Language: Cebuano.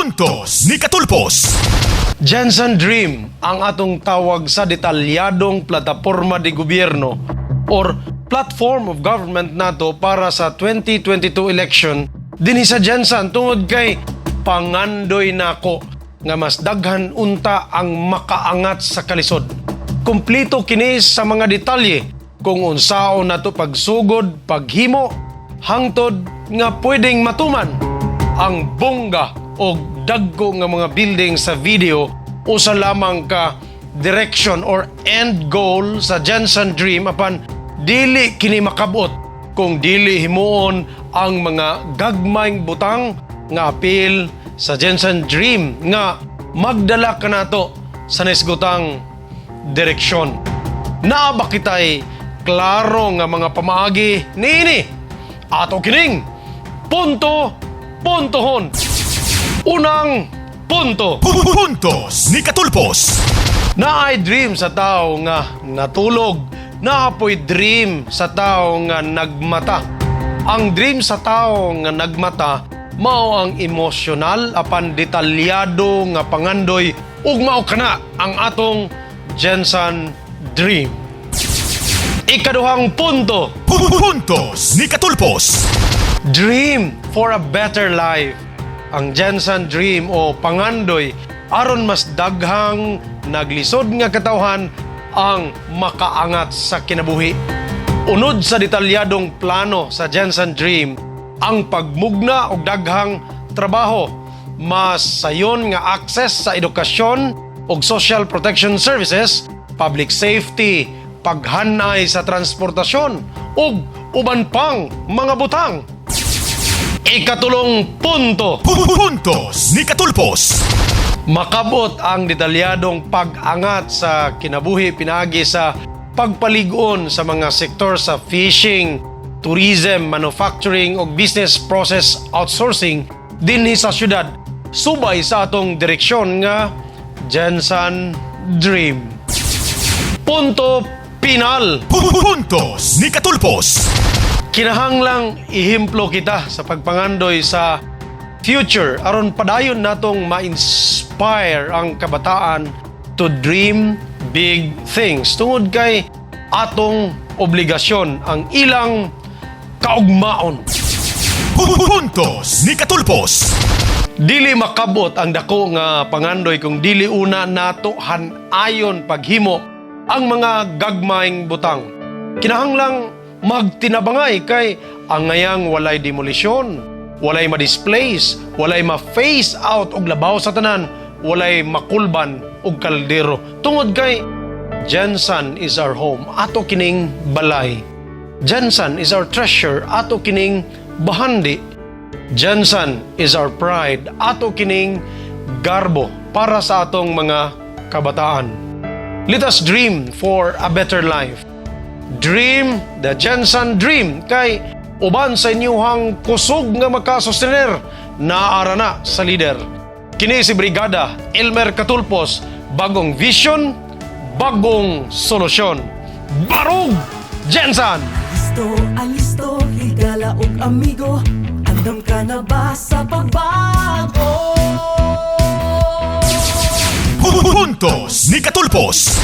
Puntos ni Katulpos. GenSan Dream ang atong tawag sa detalyadong plataporma de gobyerno or platform of government nato para sa 2022 election dinhi sa GenSan, tungod kay pangandoy nako nga mas daghan unta ang makaangat sa kalisod. Kumplito kini sa mga detalye kung unsaon nato pagsugod, paghimo, hangtod nga pwedeng matuman ang bongga o dagko nga mga building sa video. Usa lamang ka direction or end goal sa GenSan Dream, apan dili kini makabot kung dili himuon ang mga gagmayng butang nga apil sa GenSan Dream nga magdala kanato sa naisgotang direksyon. Naa ba kitay klaro nga mga pamaagi niini? Ato kining punto puntohon. Unang punto. Puntos ni Katulpos. Naay dream sa tao nga natulog. Naa poy dream sa tao nga nagmata. Ang dream sa tao nga nagmata mao ang emosyonal apan detalyado nga pangandoy, ug mao kana ang atong GenSan Dream. Ikaduhang punto. Puntos ni Katulpos. Dream for a better life. Ang GenSan Dream o pangandoy aron mas daghang naglisod nga katawhan ang makaangat sa kinabuhi. Unod sa detalyadong plano sa GenSan Dream ang pagmugna og daghang trabaho, mas sayon nga access sa edukasyon ug social protection services, public safety, paghanay sa transportasyon ug uban pang mga butang. Ikatulong punto. Puntos ni Katulpos. Makabot ang detalyadong pag-angat sa kinabuhi pinaagi sa pagpalig-on sa mga sektor sa fishing, tourism, manufacturing ug business process outsourcing dinhi sa syudad subay sa atong direksyon nga GenSan Dream. Punto pinal. Puntos ni Katulpos. Kinahanglang ihemplo kita sa pagpangandoy sa future aron padayon natong ma-inspire ang kabataan to dream big things, tungod kay atong obligasyon ang ilang kaugmaon. Puntos ni Katulpos. Dili makabot ang dako nga pangandoy kung dili una nato hanayon paghimo ang mga gagmayng butang. Kinahanglang magtinabangay kay angayang walay demolisyon, walay ma-displace, walay ma-phase out, og labaw sa tanan, walay makulban og kaldero. Tungod kay GenSan is our home. Ato kining balay. GenSan is our treasure. Ato kining bahandi. GenSan is our pride. Ato kining garbo para sa atong mga kabataan. Let us dream for a better life. Dream the GenSan Dream kay uban sa inyuhang kusog nga makasostener, naara na sa leader. Kini si Brigada Elmer Katulpos, bagong vision, bagong solusyon. Barug GenSan! Listo, alisto, higala og amigo. Andam ka na ba sa pagbago? Puntos ni Katulpos.